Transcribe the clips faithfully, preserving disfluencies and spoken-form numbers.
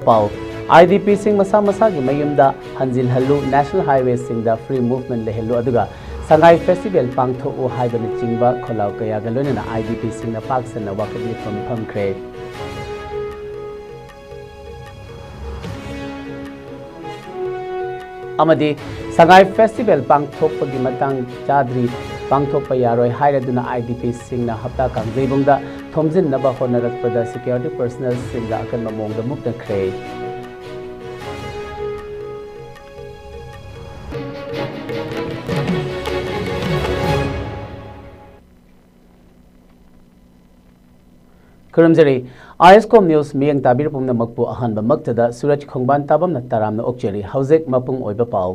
ꯄꯥꯎ꯫ IDPꯁꯤꯡ ꯃꯁꯥ ꯃꯁꯥꯒꯤ ꯃꯌꯨꯝꯗ ꯍꯟꯖꯤꯜꯍꯜꯂꯨ, National Highwayꯁꯤꯡꯗ free movement ꯂꯩꯍꯜꯂꯨ, ꯑꯗꯨꯒ ꯁꯉꯥꯏ Festival ꯄꯥꯡꯊꯣꯛꯎ ꯍꯥꯏꯕꯅꯆꯤꯡꯕ ꯈꯣꯜꯂꯥꯎ ꯀꯌꯥꯒ ꯂꯣꯏꯅꯅ IDPꯁꯤꯡꯅ ꯄꯥꯛ ꯁꯟꯅ ꯋꯥꯀꯠ ꯃꯤꯐꯝ ꯐꯝꯈ꯭ꯔꯦ꯫ ꯑꯃꯗꯤ ꯁꯉꯥꯏ Festival ꯄꯥꯡꯊꯣꯛꯄꯒꯤ ꯃꯇꯥꯡ ꯆꯥꯗ꯭ꯔꯤ, ꯄꯥꯡꯊꯣꯛꯄ ꯌꯥꯔꯣꯏ ꯍꯥꯏꯔꯗꯨꯅ IDPꯁꯤꯡꯅ ꯍꯞꯇꯥ ꯀꯥꯡꯖꯩꯕꯨꯡꯗ ꯊꯣꯝꯖꯤꯟꯅꯕ ꯍꯣꯠꯅꯔꯛꯄꯗ security personnelꯁꯤꯡꯒ ꯑꯀꯟꯕ ꯃꯑꯣꯡꯗ ꯃꯨꯛꯅꯈ꯭ꯔꯦ꯫ ꯈꯨꯔꯨꯝꯖꯔꯤ꯫ ISCOM News ꯃꯤꯠꯌꯦꯡ ꯇꯥꯕꯤꯔꯤꯕ ꯄꯨꯝꯅꯃꯛꯄꯨ ꯑꯍꯥꯟꯕꯃꯛꯇꯗ ꯁꯨꯔꯖ ꯈꯣꯡꯕꯥꯟ ꯇꯥꯕꯝꯅ ꯇꯔꯥꯝꯅ ꯑꯣꯛꯆꯔꯤ꯫ ꯍꯧꯖꯤꯛ ꯃꯄꯨꯡ ꯑꯣꯏꯕ ꯄꯥꯎ꯫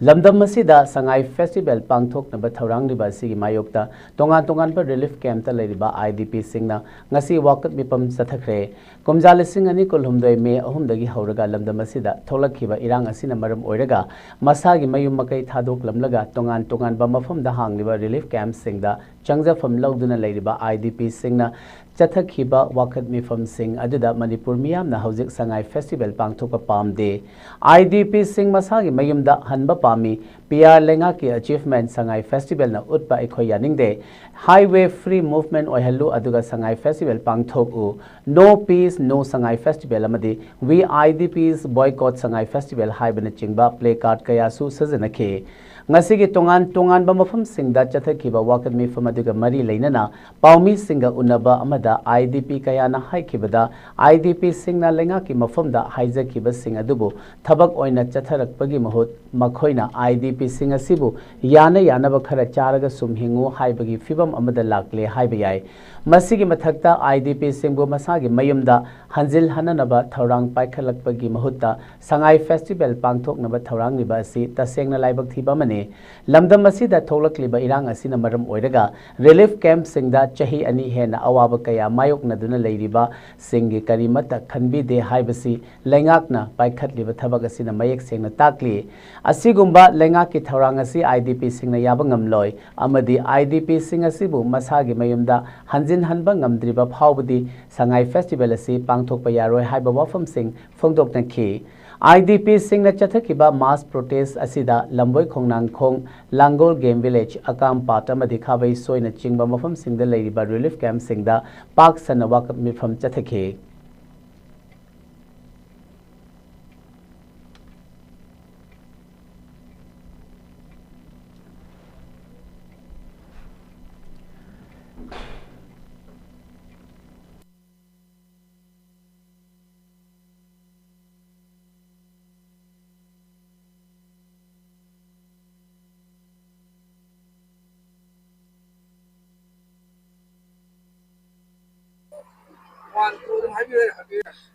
ꯂꯝꯗꯝ ꯑꯁꯤꯗ ꯁꯉꯥꯏ Festival ꯄꯥꯡꯊꯣꯛꯅꯕ ꯊꯧꯔꯥꯡꯂꯤꯕ ꯑꯁꯤꯒꯤ ꯃꯥꯌꯣꯛꯇ ꯇꯣꯉꯥꯟ ꯇꯣꯉꯥꯟꯕ relief campꯇ ꯂꯩꯔꯤꯕ IDPꯁꯤꯡꯅ ꯉꯁꯤ ꯋꯥꯀꯠ ꯃꯤꯐꯝ ꯆꯠꯊꯈ꯭ꯔꯦ꯫ ꯀꯨꯝꯖꯥ ꯂꯤꯁꯤꯡ ꯑꯅꯤ ꯀꯨꯟꯍꯨꯝꯗꯣꯏ May ꯑꯍꯨꯝꯗꯒꯤ ꯍꯧꯔꯒ ꯂꯝꯗꯝ ꯑꯁꯤꯗ ꯊꯣꯛꯂꯛꯈꯤꯕ ꯏꯔꯥꯡ ꯑꯁꯤꯅ ꯃꯔꯝ ꯑꯣꯏꯔꯒ ꯃꯁꯥꯒꯤ ꯃꯌꯨꯝ ꯃꯀꯩ ꯊꯥꯗꯣꯛꯂꯝꯂꯒ ꯇꯣꯉꯥꯟ ꯇꯣꯉꯥꯟꯕ ꯃꯐꯝꯗ ꯍꯥꯡꯂꯤꯕ relief campꯁꯤꯡꯗ ꯆꯪꯖꯐꯝ ꯂꯧꯗꯨꯅ ꯂꯩꯔꯤꯕ IDPꯁꯤꯡꯅ ꯆꯠꯊꯈꯤꯕ ꯋꯥꯀꯠ ꯃꯤꯐꯝꯁꯤꯡ ꯑꯗꯨꯗ ꯃꯅꯤꯄꯨꯔ ꯃꯤꯌꯥꯝꯅ ꯍꯧꯖꯤꯛ ꯁꯉꯥꯏ Festival ꯄꯥꯡꯊꯣꯛꯄ ꯄꯥꯝꯗꯦ, IDPꯁꯤꯡ ꯃꯁꯥꯒꯤ ꯃꯌꯨꯝꯗ ꯍꯟꯕ ꯄꯥꯝꯃꯤ, PR ꯂꯩꯉꯥꯛꯀꯤ achievement ꯁꯉꯥꯏ Festivalꯅ ꯎꯠꯄ ꯑꯩꯈꯣꯏ ꯌꯥꯅꯤꯡꯗꯦ, highway free movement ꯑꯣꯏꯍꯜꯂꯨ ꯑꯗꯨꯒ ꯁꯉꯥꯏ Festival ꯄꯥꯡꯊꯣꯛꯎ, No peace, no Sangai Festival ꯑꯃꯗꯤ We IDPs boycott Sangai Festival ꯍꯥꯏꯕꯅꯆꯤꯡꯕ placard ꯀꯌꯥꯁꯨ ꯁꯤꯖꯤꯟꯅꯈꯤ꯫ ꯉꯁꯤꯒꯤ ꯇꯣꯉꯥꯟ ꯇꯣꯉꯥꯟꯕ ꯃꯐꯝꯁꯤꯡꯗ ꯆꯠꯊꯈꯤꯕ ꯋꯥꯀꯠ ꯃꯤꯐꯝ ꯑꯗꯨꯒ ꯃꯔꯤ ꯂꯩꯅꯅ ꯄꯥꯎꯃꯤꯁꯤꯡꯒ ꯎꯅꯕ ꯑꯃꯗ IDP ꯀꯌꯥꯅ ꯍꯥꯏꯈꯤꯕꯗ, IDPꯁꯤꯡꯅ ꯂꯩꯉꯥꯛꯀꯤ ꯃꯐꯝꯗ ꯍꯥꯏꯖꯈꯤꯕꯁꯤꯡ ꯑꯗꯨꯕꯨ ꯊꯕꯛ ꯑꯣꯏꯅ ꯆꯠꯊꯔꯛꯄꯒꯤ ꯃꯍꯨꯠ ꯃꯈꯣꯏꯅ IDPꯁꯤꯡ ꯑꯁꯤꯕꯨ ꯌꯥꯅ ꯌꯥꯅꯕ ꯈꯔ ꯆꯥꯔꯒ ꯁꯨꯝ ꯍꯤꯡꯉꯨ ꯍꯥꯏꯕꯒꯤ ꯐꯤꯕꯝ ꯑꯃꯗ ꯂꯥꯛꯂꯦ ꯍꯥꯏꯕ ꯌꯥꯏ꯫ ꯃꯁꯤꯒꯤ ꯃꯊꯛꯇ IDPꯁꯤꯡꯕꯨ ꯃꯁꯥꯒꯤ ꯃꯌꯨꯝꯗ ꯍꯟꯖꯤꯜꯍꯟꯅꯅꯕ ꯊꯧꯔꯥꯡ ꯄꯥꯏꯈꯠꯂꯛꯄꯒꯤ ꯃꯍꯨꯠꯇ Sangai Festival ꯄꯥꯡꯊꯣꯛꯅꯕ ꯊꯧꯔꯥꯡꯂꯤꯕ ꯑꯁꯤ ꯇꯁꯦꯡꯅ ꯂꯥꯏꯕꯛ ꯊꯤꯕ ꯑꯃꯅꯤ꯫ ꯂꯝꯗꯝ ꯑꯁꯤꯗ ꯊꯣꯛꯂꯛꯂꯤꯕ ꯏꯔꯥꯡ ꯑꯁꯤꯅ ꯃꯔꯝ ꯑꯣꯏꯔꯒ relief campꯁꯤꯡꯗ ꯆꯍꯤ ꯑꯅꯤ ꯍꯦꯟꯅ ꯑꯋꯥꯕ ꯀꯌꯥ ꯃꯥꯌꯣꯛꯅꯗꯨꯅ ꯂꯩꯔꯤꯕꯁꯤꯡꯒꯤ ꯀꯔꯤꯃꯠꯇ ꯈꯟꯕꯤꯗꯦ ꯍꯥꯏꯕꯁꯤ ꯂꯩꯉꯥꯛꯅ ꯄꯥꯏꯈꯠꯂꯤꯕ ꯊꯕꯛ ꯑꯁꯤꯅ ꯃꯌꯦꯛ ꯁꯦꯡꯅ ꯇꯥꯛꯂꯤ꯫ ꯑꯁꯤꯒꯨꯝꯕ ꯂꯩꯉꯥꯛꯀꯤ ꯊꯧꯔꯥꯡ ꯑꯁꯤ IDPꯁꯤꯡꯅ ꯌꯥꯕ ꯉꯝꯂꯣꯏ ꯑꯃꯗꯤ IDPꯁꯤꯡ ꯑꯁꯤꯕꯨ ꯃꯁꯥꯒꯤ ꯃꯌꯨꯝꯗ ꯍꯟꯖꯤꯟ ꯊꯤꯖꯤꯟꯍꯟꯕ ꯉꯝꯗ꯭ꯔꯤꯕ ꯐꯥꯎꯕꯗꯤ ꯁꯉꯥꯏ ꯐꯦꯁꯇꯤꯚꯦꯜ ꯑꯁꯤ ꯄꯥꯡꯊꯣꯛꯄ ꯌꯥꯔꯣꯏ ꯍꯥꯏꯕ ꯋꯥꯐꯝꯁꯤꯡ ꯐꯣꯡꯗꯣꯛꯅꯈꯤ꯫ ꯑꯥꯏ ꯗꯤ ꯄꯤꯁꯤꯡꯅ ꯆꯠꯊꯈꯤꯕ ꯃꯥꯁ ꯄ꯭ꯔꯣꯇꯦꯁ ꯑꯁꯤꯗ ꯂꯝꯕꯣꯏ ꯈꯣꯡꯅꯥꯡꯈꯣꯡ, ꯂꯥꯡꯒꯣꯜ ꯒꯦꯝ ꯚꯤꯂꯦꯖ, ꯑꯀꯥꯝꯄꯥꯠ ꯑꯃꯗꯤ ꯈꯥꯕꯩ ꯁꯣꯏꯅꯆꯤꯡꯕ ꯃꯐꯝꯁꯤꯡꯗ ꯂꯩꯔꯤꯕ ꯔꯤꯂꯤꯐ ꯀꯦꯝꯞꯁꯤꯡꯗ ꯄꯥꯛ ꯁꯟꯅ ꯋꯥꯀꯠ ꯃꯤꯐꯝ ꯆꯠꯊꯈꯤ꯫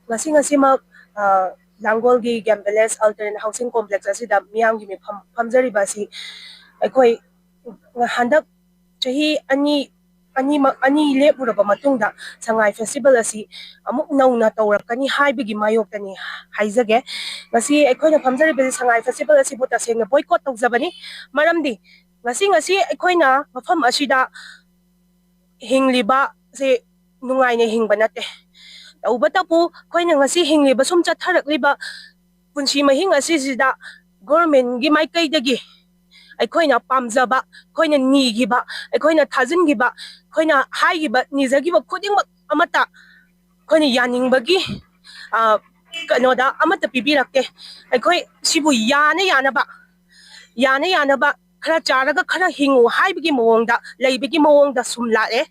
ꯉꯁꯤ ꯉꯁꯤꯃꯛ ꯑ, ꯂꯥꯡꯒꯣꯜꯒꯤ game village alternate housing complex ꯑꯁꯤꯗ ꯃꯤꯌꯥꯝꯒꯤ ꯃꯤꯐꯝ ꯐꯝꯖꯔꯤꯕ ꯑꯁꯤ ꯑꯩꯈꯣꯏ ꯍꯟꯗꯛ ꯆꯍꯤ ꯑꯅꯤ, ꯑꯅꯤꯃꯛ, ꯑꯅꯤ ꯂꯦꯞꯂꯨꯔꯕ ꯃꯇꯨꯡꯗ ꯁꯉꯥꯏ ꯐꯦꯁꯇꯤꯚꯦꯜ ꯑꯁꯤ ꯑꯃꯨꯛ ꯅꯧꯅ ꯇꯧꯔꯛꯀꯅꯤ ꯍꯥꯏꯕꯒꯤ ꯃꯥꯌꯣꯛꯇꯅꯤ ꯍꯥꯏꯖꯒꯦ꯫ ꯉꯁꯤ ꯑꯩꯈꯣꯏꯅ ꯐꯝꯖꯔꯤꯕꯁꯤ ꯁꯉꯥꯏ ꯐꯦꯁꯇꯤꯚꯦꯜ ꯑꯁꯤꯕꯨ ꯇꯁꯦꯡꯅ ꯕꯣꯏꯀꯣꯠ ꯇꯧꯖꯕꯅꯤ꯫ ꯃꯔꯝꯗꯤ ꯉꯁꯤ, ꯉꯁꯤ ꯑꯩꯈꯣꯏꯅ ꯃꯐꯝ ꯑꯁꯤꯗ ꯍꯤꯡꯂꯤꯕꯁꯦ ꯅꯨꯡꯉꯥꯏꯅ ꯍꯤꯡꯕ ꯅꯠꯇꯦ꯫ ꯇꯧꯕꯇꯕꯨ ꯑꯩꯈꯣꯏꯅ ꯉꯁꯤ ꯍꯤꯡꯂꯤꯕ ꯁꯨꯝ ꯆꯠꯊꯔꯛꯂꯤꯕ ꯄꯨꯟꯁꯤ ꯃꯍꯤꯡ ꯑꯁꯤꯁꯤꯗ ꯒꯣꯔꯃꯦꯟꯒꯤ ꯃꯥꯏꯀꯩꯗꯒꯤ ꯑꯩꯈꯣꯏꯅ ꯄꯥꯝꯖꯕ, ꯑꯩꯈꯣꯏꯅ ꯅꯤꯈꯤꯕ, ꯑꯩꯈꯣꯏꯅ ꯊꯥꯖꯤꯟꯈꯤꯕ, ꯑꯩꯈꯣꯏꯅ ꯍꯥꯏꯈꯤꯕ, ꯅꯤꯖꯈꯤꯕ ꯈꯨꯗꯤꯡꯃꯛ ꯑꯃꯠꯇ ꯑꯩꯈꯣꯏꯅ ꯌꯥꯅꯤꯡꯕꯒꯤ, ꯑ, ꯀꯩꯅꯣꯗ ꯑꯃꯠꯇ ꯄꯤꯕꯤꯔꯛꯇꯦ꯫ ꯑꯩꯈꯣꯏ ꯁꯤꯕꯨ ꯌꯥꯅ ꯌꯥꯅꯕ, ꯌꯥꯅ ꯌꯥꯅꯕ ꯈꯔ ꯆꯥꯔꯒ ꯈꯔ ꯍꯤꯡꯉꯨ ꯍꯥꯏꯕꯒꯤ ꯃꯑꯣꯡꯗ ꯂꯩꯕꯒꯤ ꯃꯑꯣꯡꯗ ꯁꯨꯝ ꯂꯥꯛꯑꯦ꯫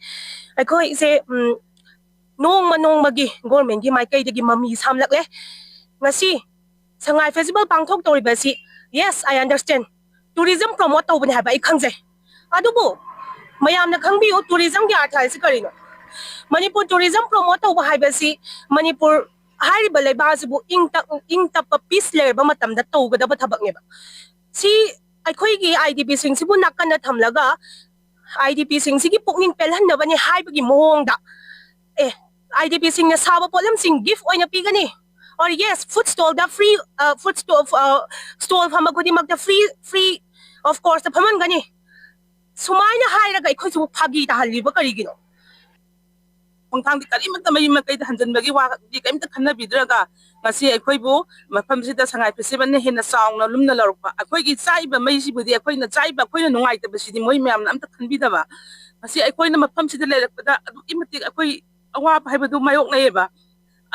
ꯑꯩꯈꯣꯏꯁꯦ, ꯎꯝ, ꯅꯣꯡꯃ ꯅꯣꯡꯃꯒꯤ ꯒꯣꯔꯃꯦꯟꯒꯤ ꯃꯥꯏꯀꯩꯗꯒꯤ ꯃꯃꯤ ꯁꯥꯝꯂꯛꯂꯦ꯫ ꯉꯁꯤ ꯁꯉꯥꯏ ꯐꯦꯁꯇꯤꯚꯦꯜ ꯄꯥꯡꯊꯣꯛꯇꯧꯔꯤꯕ ꯑꯁꯤ, yes, I understand, tourism promote ꯇꯧꯕꯅꯦ ꯍꯥꯏꯕ ꯑꯩ ꯈꯪꯖꯩ꯫ ꯑꯗꯨꯕꯨ ꯃꯌꯥꯝꯅ ꯈꯪꯕꯤꯌꯨ, ꯇꯨꯔꯤꯖꯝꯒꯤ ꯑꯥꯔꯊ ꯍꯥꯏꯁꯤ ꯀꯔꯤꯅꯣ? ꯃꯅꯤꯄꯨꯔ ꯇꯨꯔꯤꯖꯝ ꯄ꯭ꯔꯣꯃꯣꯠ ꯇꯧꯕ ꯍꯥꯏꯕꯁꯤ ꯃꯅꯤꯄꯨꯔ ꯍꯥꯏꯔꯤꯕ ꯂꯩꯕꯥꯛ ꯑꯁꯤꯕꯨ ꯏꯪ ꯇꯞ-, ꯏꯪ ꯇꯞꯄ, ꯄꯤꯁ ꯂꯩꯔꯕ ꯃꯇꯝꯗ ꯇꯧꯒꯗꯕ ꯊꯕꯛꯅꯦꯕ꯫ ꯁꯤ ꯑꯩꯈꯣꯏꯒꯤ ꯑꯥꯏ ꯗꯤ ꯄꯤꯁꯤꯡꯁꯤꯕꯨ ꯅꯥꯀꯟꯗ ꯊꯝꯂꯒ ꯑꯥꯏ ꯗꯤ ꯄꯤꯁꯤꯡꯁꯤꯒꯤ ꯄꯨꯛꯅꯤꯡ ꯄꯦꯜꯍꯟꯅꯕꯅꯤ ꯍꯥꯏꯕꯒꯤ ꯃꯑꯣꯡꯗ, ꯑꯦ, ꯑꯥꯏ ꯗꯤ ꯄꯤꯁꯤꯡꯅ ꯁꯥꯕ ꯄꯣꯠꯂꯝꯁꯤꯡ ꯒꯤꯐ ꯑꯣꯏꯅ ꯄꯤꯒꯅꯤ, or yes, ꯐꯨꯗ ꯁ꯭ꯇꯣꯜꯗ ꯐ꯭ꯔꯤ, ꯑ, ꯐꯨꯗ ꯁ꯭ꯇꯣ-, ꯑ, ꯁ꯭ꯇꯣꯜ ꯐꯝꯕ ꯈꯨꯗꯤꯡꯃꯛꯇ ꯐ꯭ꯔꯤ, ꯐ꯭ꯔꯤ ꯑꯣꯐ ꯀꯣꯁꯇ ꯐꯝꯍꯟꯒꯅꯤ꯫ ꯁꯨꯃꯥꯏꯅ ꯍꯥꯏꯔꯒ ꯑꯩꯈꯣꯏꯁꯤꯕꯨ ꯐꯥꯒꯤ ꯇꯥꯍꯜꯂꯤꯕ ꯀꯔꯤꯒꯤꯅꯣ? ꯈꯣꯡꯊꯥꯡꯗꯤ ꯀꯔꯤꯃꯠꯇ ꯃꯌꯨꯝ ꯃꯀꯩꯗ ꯍꯟꯖꯤꯟꯕꯒꯤ ꯋꯥꯗꯤ ꯀꯔꯤꯝꯇ ꯈꯟꯅꯕꯤꯗ꯭ꯔꯒ, ꯉꯁꯤ ꯑꯩꯈꯣꯏꯕꯨ ꯃꯐꯝꯁꯤꯗ ꯁꯉꯥꯏ ꯐꯦꯁꯇꯤꯚꯦꯜꯅ ꯍꯦꯟꯅ ꯆꯥꯎꯅ ꯂꯨꯝꯅ ꯂꯧꯔꯛꯄ, ꯑꯩꯈꯣꯏꯒꯤ ꯆꯥꯛꯏꯕ ꯃꯩꯁꯤꯕꯨꯗꯤ ꯑꯩꯈꯣꯏꯅ ꯆꯥꯛꯏꯕ ꯑꯩꯈꯣꯏꯅ ꯅꯨꯡꯉꯥꯏꯇꯕꯁꯤꯗꯤ ꯃꯣꯏ ꯃꯌꯥꯝꯅ ꯑꯝꯇ ꯈꯟꯕꯤꯗꯕ꯫ ꯉꯁꯤ ꯑꯩꯈꯣꯏꯅ ꯃꯐꯝꯁꯤꯗ ꯂꯩꯔꯛꯄꯗ ꯑꯗꯨꯛꯀꯤ ꯃꯇꯤꯛ ꯑꯩꯈꯣꯏ ꯑꯋꯥꯕ ꯍꯥꯏꯕꯗꯨ ꯃꯥꯌꯣꯛꯅꯩꯌꯦꯕ꯫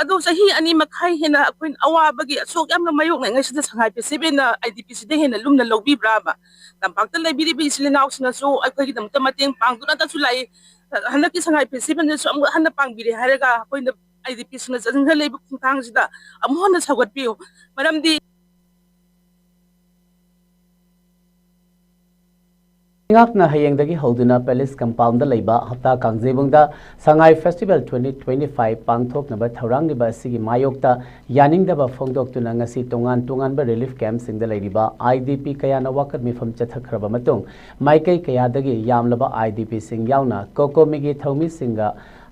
ꯑꯗꯨ ꯆꯍꯤ ꯑꯅꯤ ꯃꯈꯥꯏ ꯍꯦꯟꯅ ꯑꯩꯈꯣꯏꯅ ꯑꯋꯥꯕꯒꯤ ꯑꯁꯣꯛ ꯌꯥꯝꯅ ꯃꯥꯌꯣꯛꯅꯔꯤꯉꯩꯁꯤꯗ ꯁꯉꯥꯏ ꯐꯦꯁꯇꯤꯚꯦꯜꯅ ꯑꯥꯏ ꯗꯤ ꯄꯤꯁꯤꯗ ꯍꯦꯟꯅ ꯂꯨꯝꯅ ꯂꯧꯕꯤꯕ꯭ꯔꯥꯕ? ꯇꯝꯄꯥꯛꯇ ꯂꯩꯕꯤꯔꯤꯕ ꯏꯆꯤꯜ ꯏꯅꯥꯎꯁꯤꯡꯅꯁꯨ ꯑꯩꯈꯣꯏꯒꯤꯗꯃꯛꯇ ꯃꯇꯦꯡ ꯄꯥꯡꯗꯨꯅꯇꯁꯨ ꯂꯥꯛꯏ꯫ ꯍꯟꯗꯛꯀꯤ ꯁꯉꯥꯏ ꯐꯦꯁꯇꯤꯚꯦꯜꯗꯁꯨ ꯑꯃꯨꯛ ꯍꯟꯅ ꯄꯥꯡꯕꯤꯔꯦ ꯍꯥꯏꯔꯒ ꯑꯩꯈꯣꯏꯅ ꯑꯥꯏ ꯗꯤ ꯄꯤꯁꯤꯡꯅ ꯆꯪꯁꯤꯜꯂꯛꯏꯕ ꯈꯣꯡꯊꯥꯡꯁꯤꯗ ꯑꯃꯨꯛ ꯍꯟꯅ ꯁꯧꯒꯠꯄꯤꯌꯨ꯫ ꯃꯔꯝꯗꯤ ꯂꯩꯉꯥꯛꯅ ꯍꯌꯦꯡꯗꯒꯤ ꯍꯧꯗꯨꯅ ꯄꯦꯂꯦꯁ ꯀꯝꯄꯥꯎꯟꯗ ꯂꯩꯕ ꯍꯞꯇꯥ ꯀꯥꯡꯖꯩꯕꯨꯡꯗ ꯁꯉꯥꯏ ꯐꯦꯁꯇꯤꯚꯦꯜ twenty twenty five ꯄꯥꯡꯊꯣꯛꯅꯕ ꯊꯧꯔꯥꯡꯂꯤꯕ ꯑꯁꯤꯒꯤ ꯃꯥꯌꯣꯛꯇ ꯌꯥꯅꯤꯡꯗꯕ ꯐꯣꯡꯗꯣꯛꯇꯨꯅ ꯉꯁꯤ ꯇꯣꯉꯥꯟ ꯇꯣꯉꯥꯟꯕ ꯔꯤꯂꯤꯐ ꯀꯦꯝꯞꯁꯤꯡꯗ ꯂꯩꯔꯤꯕ ꯑꯥꯏ ꯗꯤ ꯄꯤ ꯀꯌꯥꯅ ꯋꯥꯀꯠ ꯃꯤꯐꯝ ꯆꯠꯊꯈ꯭ꯔꯕ ꯃꯇꯨꯡ, ꯃꯥꯏꯀꯩ ꯀꯌꯥꯗꯒꯤ ꯌꯥꯝꯂꯕ ꯑꯥꯏ ꯗꯤ ꯄꯤꯁꯤꯡ ꯌꯥꯎꯅ ꯀꯣꯀꯣꯃꯤꯒꯤ ꯊꯧꯃꯤꯁꯤꯡꯒ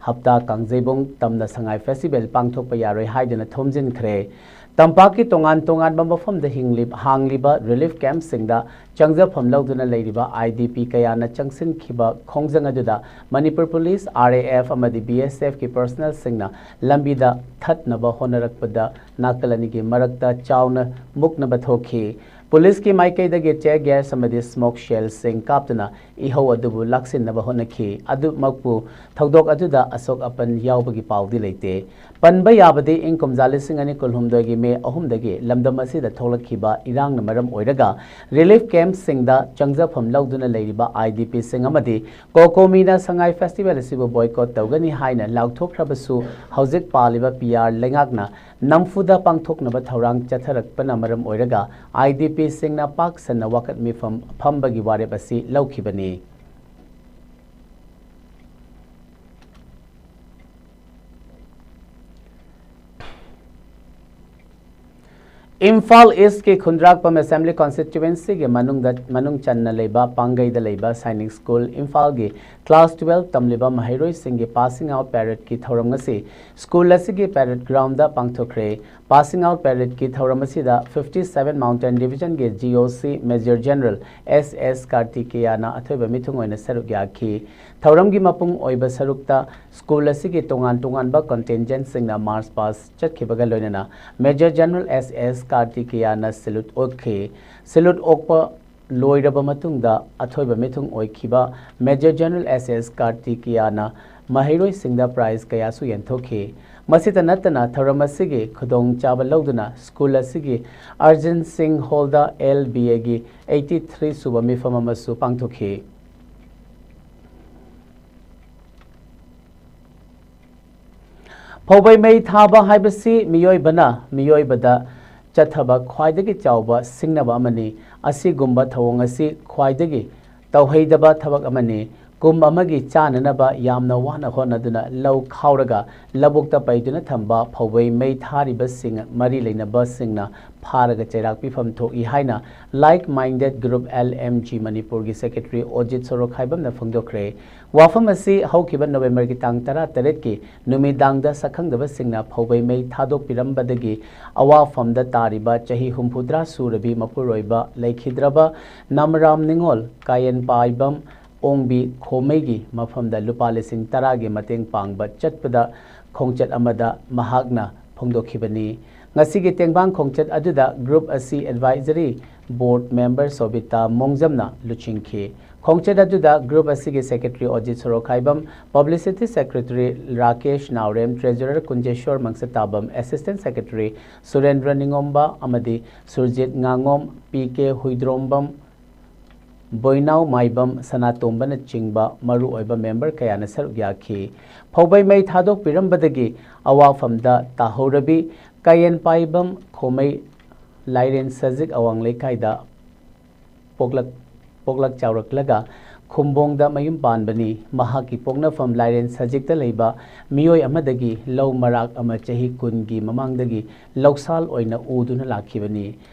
ꯍꯞꯇꯥ ꯀꯥꯡꯖꯩꯕꯨꯡ ꯇꯝꯅ ꯁꯉꯥꯏ ꯐꯦꯁꯇꯤꯚꯦꯜ ꯄꯥꯡꯊꯣꯛꯄ ꯌꯥꯔꯣꯏ ꯍꯥꯏꯗꯨꯅ ꯊꯣꯝꯖꯤꯟꯈ꯭ꯔꯦ꯫ ꯇꯝꯄꯥꯛꯀꯤ ꯇꯣꯉꯥꯟ ꯇꯣꯉꯥꯟꯕ ꯃꯐꯝꯗ ꯍꯤꯡꯂꯤ-, ꯍꯥꯡꯂꯤꯕ ꯔꯤꯂꯤꯐ ꯀꯦꯝꯞꯁꯤꯡꯗ ꯆꯪꯖꯐꯝ ꯂꯧꯗꯨꯅ ꯂꯩꯔꯤꯕ ꯑꯥꯏ ꯗꯤ ꯄꯤ ꯀꯌꯥꯅ ꯆꯪꯁꯤꯟꯈꯤꯕ ꯈꯣꯡꯖꯪ ꯑꯗꯨꯗ Manipur police, R A F ꯑꯃꯗꯤ ꯕꯤ ꯑꯦꯁ ꯑꯦꯐꯀꯤ ꯄꯔꯁꯅꯦꯜꯁꯤꯡꯅ ꯂꯝꯕꯤꯗ ꯊꯠꯅꯕ ꯍꯣꯠꯅꯔꯛꯄꯗ ꯅꯥꯀꯜ ꯑꯅꯤꯒꯤ ꯃꯔꯛꯇ ꯆꯥꯎꯅ ꯃꯨꯛꯅꯕ ꯊꯣꯛꯈꯤ꯫ ꯄꯨꯂꯤꯁꯀꯤ ꯃꯥꯏꯀꯩꯗꯒꯤ tear gas ꯑꯃꯗꯤ smoke shellꯁꯤꯡ ꯀꯥꯞꯇꯨꯅ ꯏꯍꯧ ꯑꯗꯨꯕꯨ ꯂꯥꯛꯁꯤꯟꯅꯕ ꯍꯣꯠꯅꯈꯤ꯫ ꯑꯗꯨꯃꯛꯄꯨ ꯊꯧꯗꯣꯛ ꯑꯗꯨꯗ ꯑꯁꯣꯛ ꯑꯄꯟ ꯌꯥꯎꯕꯒꯤ ꯄꯥꯎꯗꯤ ꯂꯩꯇꯦ꯫ ꯄꯟꯕ ꯌꯥꯕꯗꯤ ꯏꯪ ꯀꯨꯝꯖꯥ ꯂꯤꯁꯤꯡ ꯑꯅꯤ ꯀꯨꯟꯍꯨꯝꯗꯣꯏꯒꯤ ꯃꯦ ꯑꯍꯨꯝꯗꯒꯤ ꯂꯝꯗꯝ ꯑꯁꯤꯗ ꯊꯣꯛꯂꯛꯈꯤꯕ ꯏꯔꯥꯡꯅ ꯃꯔꯝ ꯑꯣꯏꯔꯒ ꯔꯤꯂꯤꯐ ꯀꯦꯝꯞꯁꯤꯡꯗ ꯆꯪꯖꯐꯝ ꯂꯧꯗꯨꯅ ꯂꯩꯔꯤꯕ ꯑꯥꯏ ꯗꯤ ꯄꯤꯁꯤꯡ ꯑꯃꯗꯤ ꯀꯣꯀꯣꯃꯤꯅ ꯁꯉꯥꯏ ꯐꯦꯁꯇꯤꯚꯦꯜ ꯑꯁꯤꯕꯨ boycott ꯇꯧꯒꯅꯤ ꯍꯥꯏꯅ ꯂꯥꯎꯊꯣꯛꯈ꯭ꯔꯕꯁꯨ, ꯍꯧꯖꯤꯛ ꯄꯥꯜꯂꯤꯕ ꯄꯤ ꯑꯥꯔ ꯂꯩꯉꯥꯛꯅ ꯅꯝꯐꯨꯗ ꯄꯥꯡꯊꯣꯛꯅꯕ ꯊꯧꯔꯥꯡ ꯆꯠꯊꯔꯛꯄꯅ ꯃꯔꯝ ꯑꯣꯏꯔꯒ ꯑꯥꯏ ꯗꯤ ꯄꯤꯁꯤꯡꯅ ꯄꯥꯛ ꯁꯟꯅ ꯋꯥꯀꯠ ꯃꯤꯐꯝ ꯐꯝꯕꯒꯤ ꯋꯥꯔꯦꯞ ꯑꯁꯤ ꯂꯧꯈꯤꯕꯅꯤ꯫ ꯏꯝꯐꯥꯜ ꯏꯁꯀꯤ ꯈꯨꯟꯗ꯭ꯔꯥꯛꯄꯝ ꯑꯦꯁꯦꯝꯕ꯭ꯂꯤ ꯀꯣꯟꯁꯇꯤꯇ꯭ꯌꯨꯋꯦꯟꯁꯤꯒꯤ ꯃꯅꯨꯡꯗ, ꯃꯅꯨꯡ ꯆꯟꯅ ꯂꯩꯕ ꯄꯥꯡꯒꯩꯗ ꯂꯩꯕ ꯁꯥꯏꯅꯤꯛ ꯁ꯭ꯀꯨꯜ ꯏꯝꯐꯥꯜꯒꯤ ꯀ꯭ꯂꯥꯁ twelve ꯇꯝꯂꯤꯕ ꯃꯍꯩꯔꯣꯏꯁꯤꯡꯒꯤ passing out paradeꯀꯤ ꯊꯧꯔꯝ ꯉꯁꯤ ꯁ꯭ꯀꯨꯜ ꯑꯁꯤꯒꯤ parade groundꯗ ꯄꯥꯡꯊꯣꯛꯈ꯭ꯔꯦ꯫ Passing out parade ꯀꯤ ꯊꯧꯔꯝ ꯑꯁꯤꯗ fifty seven Mountain Division ꯒꯤ G O C Major General S S Kartikeya ꯅ ꯑꯊꯣꯏꯕ ꯃꯤꯊꯨꯡ ꯑꯣꯏꯅ ꯁꯔꯨꯛ ꯌꯥꯈꯤ꯫ ꯊꯧꯔꯝꯒꯤ ꯃꯄꯨꯡ ꯑꯣꯏꯕ ꯁꯔꯨꯛꯇ ꯁ꯭ꯀꯨꯜ ꯑꯁꯤꯒꯤ ꯇꯣꯉꯥꯟ ꯇꯣꯉꯥꯟꯕ contingent ꯁꯤꯡꯅ march past ꯆꯠꯈꯤꯕꯒ ꯂꯣꯏꯅꯅ Major General S S Kartikeya ꯅ salute ꯑꯣꯛꯈꯤ꯫ Salute ꯑꯣꯛꯄ ꯂꯣꯏꯔꯕ ꯃꯇꯨꯡꯗ ꯑꯊꯣꯏꯕ ꯃꯤꯊꯨꯡ ꯑꯣꯏꯈꯤꯕ Major General S S Kartikeya ꯅ ꯃꯍꯩꯔꯣꯏꯁꯤꯡꯗ prize ꯀꯌꯥꯁꯨ ꯌꯦꯟꯊꯣꯛꯈꯤ꯫ ꯃꯁꯤꯇ ꯅꯠꯇꯅ ꯊꯧꯔꯝ ꯑꯁꯤꯒꯤ ꯈꯨꯗꯣꯡꯆꯥꯕ ꯂꯧꯗꯨꯅ ꯁ꯭ꯀꯨꯜ ꯑꯁꯤꯒꯤ Arjan Singh Hall the L B A ꯒꯤ eighty three ꯁꯨꯕ ꯃꯤꯐꯝ ꯑꯃꯁꯨ ꯄꯥꯡꯊꯣꯛꯈꯤ꯫ ꯐꯧꯕꯩ ꯃꯩ ꯊꯥꯕ ꯍꯥꯏꯕꯁꯤ ꯃꯤꯑꯣꯏꯕꯅ ꯃꯤꯑꯣꯏꯕꯗ ꯆꯠꯊꯕ ꯈ꯭ꯋꯥꯏꯗꯒꯤ ꯆꯥꯎꯕ ꯁꯤꯡꯅꯕ ꯑꯃꯅꯤ꯫ ꯑꯁꯤꯒꯨꯝꯕ ꯊꯧꯑꯣꯡ ꯑꯁꯤ ꯈ꯭ꯋꯥꯏꯗꯒꯤ ꯇꯧꯍꯩꯗꯕ ꯊꯕꯛ ꯑꯃꯅꯤ꯫ ꯀꯨꯝ ꯑꯃꯒꯤ ꯆꯥꯅꯅꯕ ꯌꯥꯝꯅ ꯋꯥꯅ ꯍꯣꯠꯅꯗꯨꯅ ꯂꯧ ꯈꯥꯎꯔꯒ ꯂꯧꯕꯨꯛꯇ ꯄꯩꯗꯨꯅ ꯊꯝꯕ ꯐꯧꯕꯩ ꯃꯩ ꯊꯥꯔꯤꯕꯁꯤꯡ ꯃꯔꯤ ꯂꯩꯅꯕꯁꯤꯡꯅ ꯐꯥꯔꯒ ꯆꯩꯔꯥꯛ ꯄꯤꯐꯝ ꯊꯣꯛꯏ ꯍꯥꯏꯅ Like Minded Group L M G ꯃꯅꯤꯄꯨꯔꯒꯤ secretary ꯑꯣꯖꯤꯠ ꯁꯣꯔꯣꯈꯥꯏꯕꯝꯅ ꯐꯣꯡꯗꯣꯛꯈ꯭ꯔꯦ꯫ ꯋꯥꯐꯝ ꯑꯁꯤ ꯍꯧꯈꯤꯕ ꯅꯕꯦꯝꯕꯔꯒꯤ ꯇꯥꯡ ꯇꯔꯥꯇꯔꯦꯠꯀꯤ ꯅꯨꯃꯤꯗꯥꯡꯗ ꯁꯛꯈꯪꯗꯕꯁꯤꯡꯅ ꯐꯧꯕꯩ ꯃꯩ ꯊꯥꯗꯣꯛꯄꯤꯔꯝꯕꯗꯒꯤ ꯑꯋꯥꯐꯝꯗ ꯇꯥꯔꯤꯕ ꯆꯍꯤ ꯍꯨꯝꯐꯨꯇꯔꯥ ꯁꯨꯔꯕꯤ ꯃꯄꯨꯔꯣꯏꯕ ꯂꯩꯈꯤꯗ꯭ꯔꯕ ꯅꯥꯃꯔꯥꯝ ꯅꯤꯉꯣꯜ ꯀꯥꯌꯦꯟꯄꯥꯏꯕꯝ ꯑꯣꯡꯕꯤ ꯈꯣꯃꯩꯒꯤ ꯃꯐꯝꯗ ꯂꯨꯄꯥ ꯂꯤꯁꯤꯡ ꯇꯔꯥꯒꯤ ꯃꯇꯦꯡ ꯄꯥꯡꯕ ꯆꯠꯄꯗ ꯈꯣꯡꯆꯠ ꯑꯃꯗ ꯃꯍꯥꯛꯅ ꯐꯣꯡꯗꯣꯛꯈꯤꯕꯅꯤ꯫ ꯉꯁꯤꯒꯤ ꯇꯦꯡꯕꯥꯡ ꯈꯣꯡꯆꯠ ꯑꯗꯨꯗ group ꯑꯁꯤ advisory board member ꯁꯣꯕꯤꯇꯥ ꯃꯣꯡꯖꯝꯅ ꯂꯨꯆꯤꯡꯈꯤ꯫ ꯈꯣꯡꯆꯠ ꯑꯗꯨꯗ group ꯑꯁꯤꯒꯤ secretary ꯑꯣꯖꯤꯠ ꯁꯣꯔꯣꯈꯥꯏꯕꯝ, publicity secretary ꯔꯥꯀꯦꯁ ꯅꯥꯎꯔꯦꯝ, treasurer ꯀꯨꯟꯖꯦꯁꯣꯔ ꯃꯪꯁꯇꯥꯕꯝ, assistant secretary ꯁꯨꯔꯦꯟꯗ꯭ꯔ ꯅꯤꯉꯣꯝꯕ ꯑꯃꯗꯤ ꯁꯨꯔꯖꯤꯠ ꯉꯥꯉꯣꯝ, P K ꯍꯨꯏꯗ꯭ꯔꯣꯝꯕꯝ, ꯕꯣꯏꯅꯥꯎ ꯃꯥꯏꯕꯝ, ꯁꯅꯥꯇꯣꯝꯕꯅꯆꯤꯡꯕ ꯃꯔꯨꯑꯣꯏꯕ member ꯀꯌꯥꯅ ꯁꯔꯨꯛ ꯌꯥꯈꯤ꯫ ꯐꯧꯕꯩ ꯃꯩ ꯊꯥꯗꯣꯛꯄꯤꯔꯝꯕꯗꯒꯤ ꯑꯋꯥꯐꯝꯗ ꯇꯥꯍꯧꯔꯕꯤ ꯀꯥꯌꯦꯟꯄꯥꯏꯕꯝ ꯈꯣꯃꯩ ꯂꯥꯏꯔꯦꯟ ꯁꯖꯤꯛ ꯑꯋꯥꯡ ꯂꯩꯀꯥꯏꯗ ꯄꯣꯛꯂꯛ-, ꯄꯣꯛꯂꯛ ꯆꯥꯎꯔꯛꯂꯒ ꯈꯨꯝꯕꯣꯡꯗ ꯃꯌꯨꯝ ꯄꯥꯟꯕꯅꯤ꯫ ꯃꯍꯥꯛꯀꯤ ꯄꯣꯛꯅꯐꯝ ꯂꯥꯏꯔꯦꯟ ꯁꯖꯤꯛꯇ ꯂꯩꯕ ꯃꯤꯑꯣꯏ ꯑꯃꯗꯒꯤ ꯂꯧ ꯃꯔꯥꯛ ꯑꯃ ꯆꯍꯤ ꯀꯨꯟꯒꯤ ꯃꯃꯥꯡꯗꯒꯤ ꯂꯧꯁꯥꯜ ꯑꯣꯏꯅ ꯎꯗꯨꯅ ꯂꯥꯛꯈꯤꯕꯅꯤ꯫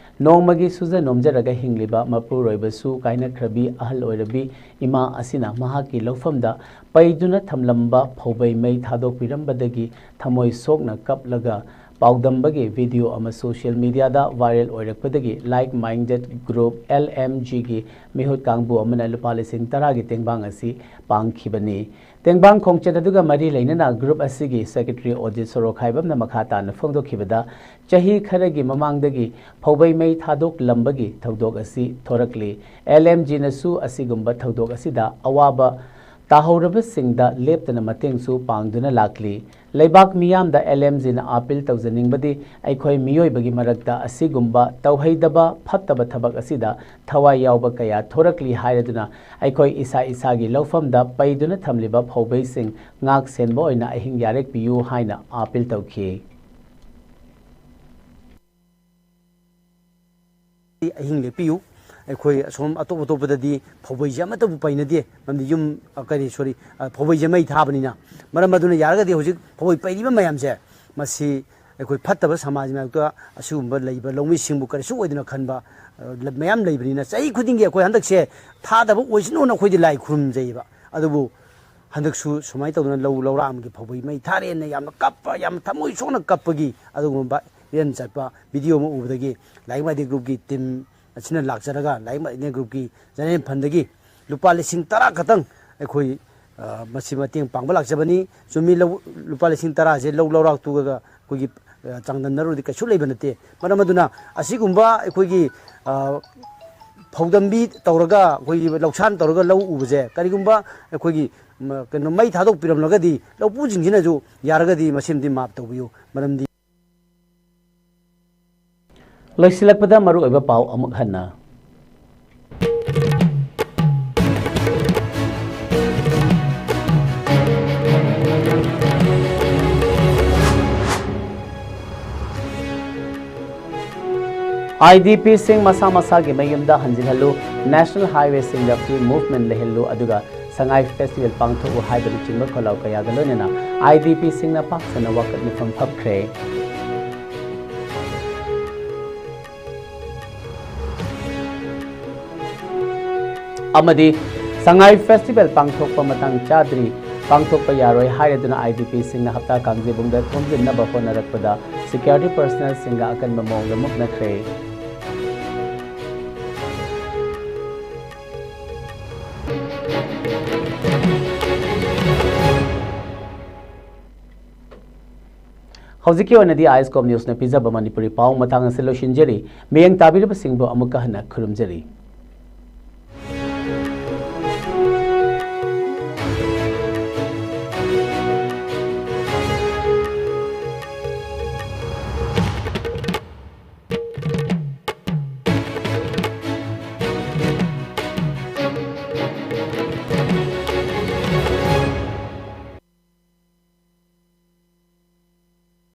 ꯅꯣꯡꯃꯒꯤ ꯁꯨꯖ ꯅꯣꯝꯖꯔꯒ ꯍꯤꯡꯂꯤꯕ ꯃꯄꯨꯔꯣꯏꯕꯁꯨ ꯀꯥꯏꯅꯈ꯭ꯔꯕꯤ ꯑꯍꯜ ꯑꯣꯏꯔꯕꯤ ꯏꯃꯥ ꯑꯁꯤꯅ ꯃꯍꯥꯛꯀꯤ ꯂꯧꯐꯝꯗ ꯄꯩꯗꯨꯅ ꯊꯝꯂꯝꯕ ꯐꯧꯕꯩ ꯃꯩ ꯊꯥꯗꯣꯛꯄꯤꯔꯝꯕꯗꯒꯤ ꯊꯃꯣꯏ ꯁꯣꯛꯅ ꯀꯞꯂꯒ ꯄꯥꯎꯗꯝꯕꯒꯤ ꯚꯤꯗꯤꯑꯣ ꯑꯃ ꯁꯣꯁꯤꯌꯦꯜ ꯃꯤꯗꯤꯌꯥꯗ ꯚꯥꯏꯔꯦꯜ ꯑꯣꯏꯔꯛꯄꯗꯒꯤ like minded group L M ꯖꯤꯒꯤ ꯃꯤꯍꯨꯠ ꯀꯥꯡꯕꯨ ꯑꯃꯅ ꯂꯨꯄꯥ ꯂꯤꯁꯤꯡ ꯇꯔꯥꯒꯤ ꯇꯦꯡꯕꯥꯡ ꯑꯁꯤ ꯄꯥꯡꯈꯤꯕꯅꯤ꯫ ꯇꯦꯡꯕꯥꯡ ꯈꯣꯡꯆꯠ ꯑꯗꯨꯒ ꯃꯔꯤ ꯂꯩꯅꯅ ꯒ꯭ꯔꯨꯞ ꯑꯁꯤꯒꯤ ꯁꯦꯀ꯭ꯔꯦꯇꯔꯤ ꯑꯣꯖꯤꯠ ꯁꯣꯔꯣꯈꯥꯏꯕꯝꯅ ꯃꯈꯥ ꯇꯥꯅ ꯐꯣꯡꯗꯣꯛꯈꯤꯕꯗ, ꯆꯍꯤ ꯈꯔꯒꯤ ꯃꯃꯥꯡꯗꯒꯤ ꯐꯧꯕꯩ ꯃꯩ ꯊꯥꯗꯣꯛꯂꯝꯕꯒꯤ ꯊꯧꯗꯣꯛ ꯑꯁꯤ ꯊꯣꯔꯛꯂꯤ꯫ ꯑꯦꯜ ꯑꯦꯝ ꯖꯤꯅꯁꯨ ꯑꯁꯤꯒꯨꯝꯕ ꯊꯧꯗꯣꯛ ꯑꯁꯤꯗ ꯑꯋꯥꯕ ꯇꯥꯍꯧꯔꯕꯁꯤꯡꯗ ꯂꯦꯞꯇꯅ ꯃꯇꯦꯡꯁꯨ ꯄꯥꯡꯗꯨꯅ ꯂꯥꯛꯂꯤ꯫ ꯂꯩꯕꯥꯛ ꯃꯤꯌꯥꯝꯗ ꯑꯦꯜ ꯑꯦꯝ ꯖꯤꯅ ꯑꯥꯄꯤꯜ ꯇꯧꯖꯅꯤꯡꯕꯗꯤ, ꯑꯩꯈꯣꯏ ꯃꯤꯑꯣꯏꯕꯒꯤ ꯃꯔꯛꯇ ꯑꯁꯤꯒꯨꯝꯕ ꯇꯧꯍꯩꯗꯕ ꯐꯠꯇꯕ ꯊꯕꯛ ꯑꯁꯤꯗ ꯊꯋꯥꯏ ꯌꯥꯎꯕ ꯀꯌꯥ ꯊꯣꯔꯛꯂꯤ ꯍꯥꯏꯔꯗꯨꯅ, ꯑꯩꯈꯣꯏ ꯏꯁꯥ ꯏꯁꯥꯒꯤ ꯂꯧꯐꯝꯗ ꯄꯩꯗꯨꯅ ꯊꯝꯂꯤꯕ ꯐꯧꯕꯩꯁꯤꯡ ꯉꯥꯛ ꯁꯦꯟꯕ ꯑꯣꯏꯅ ꯑꯍꯤꯡ ꯌꯥꯔꯦꯛꯄꯤꯌꯨ ꯍꯥꯏꯅ ꯑꯥꯄꯤꯜ ꯇꯧꯈꯤ꯫ ꯑꯍꯤꯡ ꯂꯦꯛꯄꯤꯌꯨ꯫ ꯑꯩꯈꯣꯏ ꯑꯁꯣꯝ ꯑꯇꯣꯞ ꯑꯇꯣꯞꯄꯗꯗꯤ ꯐꯧꯕꯩꯁꯦ ꯑꯃꯠꯇꯕꯨ ꯄꯩꯅꯗꯦ, ꯃꯔꯝꯗꯤ ꯌꯨꯝ, ꯑ, ꯀꯔꯤ, ꯁꯣꯔꯤ, ꯑ, ꯐꯧꯕꯩꯁꯦ ꯃꯩ ꯊꯥꯕꯅꯤꯅ꯫ ꯃꯔꯝ ꯑꯗꯨꯅ ꯌꯥꯔꯒꯗꯤ ꯍꯧꯖꯤꯛ ꯐꯧꯕꯩ ꯄꯩꯔꯤꯕ ꯃꯌꯥꯝꯁꯦ, ꯃꯁꯤ ꯑꯩꯈꯣꯏ ꯐꯠꯇꯕ ꯁꯃꯥꯖ ꯃꯔꯛꯇ ꯑꯁꯤꯒꯨꯝꯕ ꯂꯩꯕ ꯂꯧꯃꯤꯁꯤꯡꯕꯨ ꯀꯔꯤꯁꯨ ꯑꯣꯏꯗꯅ ꯈꯟꯕ, ꯑ, ꯂ-, ꯃꯌꯥꯝ ꯂꯩꯕꯅꯤꯅ, ꯆꯍꯤ ꯈꯨꯗꯤꯡꯒꯤ ꯑꯩꯈꯣꯏ ꯍꯟꯗꯛꯁꯦ ꯊꯥꯗꯕ ꯑꯣꯏꯁꯅꯨꯅ ꯑꯩꯈꯣꯏꯗꯤ ꯂꯥꯏ ꯈꯨꯔꯨꯝꯖꯩꯌꯦꯕ꯫ ꯑꯗꯨꯕꯨ ꯍꯟꯗꯛꯁꯨ ꯁꯨꯃꯥꯏꯅ ꯇꯧꯗꯅ ꯂꯧ ꯂꯧꯔꯥꯛ ꯑꯃꯒꯤ ꯐꯧꯕꯩ ꯃꯩ ꯊꯥꯔꯦꯅ ꯌꯥꯝꯅ ꯀꯞꯄ, ꯌꯥꯝꯅ ꯊꯃꯣꯏ ꯁꯣꯛꯅ ꯀꯞꯄꯒꯤ ꯑꯗꯨꯒꯨꯝꯕ ꯏꯔꯦꯟ ꯆꯠꯄ ꯚꯤꯗꯤꯑꯣ ꯑꯃ ꯎꯕꯗꯒꯤ ꯂꯥꯏꯛ ꯃꯥꯏꯗꯦ ꯒ꯭ꯔꯨꯞꯀꯤ ꯇꯤꯝ ꯑꯁꯤꯅ ꯂꯥꯛꯆꯔꯒ ꯂꯥꯏꯛ ꯃꯥꯏꯗꯦ ꯒ꯭ꯔꯨꯞꯀꯤ ꯖꯦꯅꯔꯦꯜ ꯐꯟꯗꯒꯤ ꯂꯨꯄꯥ ꯂꯤꯁꯤꯡ ꯇꯔꯥ ꯈꯛꯇꯪ ꯑꯩꯈꯣꯏ, ꯑ, ꯃꯁꯤ ꯃꯇꯦꯡ ꯄꯥꯡꯕ ꯂꯥꯛꯆꯕꯅꯤ꯫ ꯆꯨꯝꯃꯤ, ꯂꯧ, ꯂꯨꯄꯥ ꯂꯤꯁꯤꯡ ꯇꯔꯥꯁꯦ ꯂꯧ ꯂꯧꯔꯥꯛ ꯇꯨꯒꯒ ꯑꯩꯈꯣꯏꯒꯤ, ꯑ, ꯆꯥꯡꯗꯝꯅꯔꯨꯔꯗꯤ ꯀꯩꯁꯨ ꯂꯩꯕ ꯅꯠꯇꯦ꯫ ꯃꯔꯝ ꯑꯗꯨꯅ ꯑꯁꯤꯒꯨꯝꯕ ꯑꯩꯈꯣꯏꯒꯤ, ꯑ, ꯐꯧꯗꯝꯕꯤ ꯇꯧꯔꯒ, ꯑꯩꯈꯣꯏꯒꯤ ꯂꯧꯁꯥꯟ ꯇꯧꯔꯒ ꯂꯧ ꯎꯕꯁꯦ, ꯀꯔꯤꯒꯨꯝꯕ ꯑꯩꯈꯣꯏꯒꯤ, ꯃ, ꯀꯩꯅꯣ, ꯃꯩ ꯊꯥꯗꯣꯛꯄꯤꯔꯝꯂꯒꯗꯤ ꯂꯧꯄꯨꯁꯤꯡꯁꯤꯅꯁꯨ ꯌꯥꯔꯒꯗꯤ ꯃꯁꯤꯃꯗꯤ ꯃꯥꯞ ꯇꯧꯕꯤꯌꯨ꯫ ꯃꯔꯝꯗꯤ ꯂꯣꯏꯁꯤꯜꯂꯛꯄꯗ ꯃꯔꯨꯑꯣꯏꯕ ꯄꯥꯎ ꯑꯃꯨꯛ ꯍꯟꯅ꯫ ꯑꯥꯏ ꯗꯤ ꯄꯤꯁꯤꯡ ꯃꯁꯥ ꯃꯁꯥꯒꯤ ꯃꯌꯨꯝꯗ ꯍꯟꯖꯤꯜꯍꯜꯂꯨ, ꯅꯦꯁꯅꯦꯜ ꯍꯥꯏꯋꯦꯁꯤꯡꯗ ꯐ꯭ꯔꯤ ꯃꯨꯚꯃꯦꯟ ꯂꯩꯍꯜꯂꯨ, ꯑꯗꯨꯒ ꯁꯉꯥꯏ ꯐꯦꯁꯇꯤꯚꯦꯜ ꯄꯥꯡꯊꯣꯛꯎ ꯍꯥꯏꯕꯅꯆꯤꯡꯕ ꯈꯣꯜꯂꯥꯎ ꯀꯌꯥꯒ ꯂꯣꯏꯅꯅ ꯑꯥꯏ ꯗꯤ ꯄꯤꯁꯤꯡꯅ ꯄꯥꯛ ꯁꯟꯅ ꯋꯥꯀꯠ ꯃꯤꯐꯝ ꯐꯝꯈ꯭ꯔꯦ꯫ ꯑꯃꯗꯤ ꯁꯉꯥꯏ ꯐꯦꯁꯇꯤꯚꯦꯜ ꯄꯥꯡꯊꯣꯛꯄ ꯃꯇꯥꯡ ꯆꯥꯗ꯭ꯔꯤ, ꯄꯥꯡꯊꯣꯛꯄ ꯌꯥꯔꯣꯏ ꯍꯥꯏꯔꯗꯨꯅ ꯑꯥꯏ ꯗꯤ ꯄꯤꯁꯤꯡꯅ ꯍꯞꯇꯥ ꯀꯥꯡꯖꯩꯕꯨꯡꯗ ꯊꯣꯝꯖꯤꯟꯅꯕ ꯍꯣꯠꯅꯔꯛꯄꯗ ꯁꯦꯀ꯭ꯌꯨꯔꯤꯇꯤ ꯄꯔꯁꯅꯦꯜꯁꯤꯡꯒ ꯑꯀꯟꯕ ꯃꯑꯣꯡꯗ ꯃꯨꯛꯅꯈ꯭ꯔꯦ꯫ ꯍꯧꯖꯤꯛꯀꯤ ꯑꯣꯏꯅꯗꯤ ꯑꯥꯏ ꯑꯦꯁ ꯀꯣꯝ ꯅ꯭ꯌꯨꯁꯅ ꯄꯤꯖꯕ ꯃꯅꯤꯄꯨꯔꯤ ꯄꯥꯎ ꯃꯇꯥꯡ ꯑꯁꯤ ꯂꯣꯏꯁꯤꯟꯖꯔꯤ꯫ ꯃꯤꯠꯌꯦꯡ ꯇꯥꯕꯤꯔꯤꯕꯁꯤꯡꯕꯨ ꯑꯃꯨꯛꯀ ꯍꯟꯅ ꯈꯨꯔꯨꯝꯖꯔꯤ꯫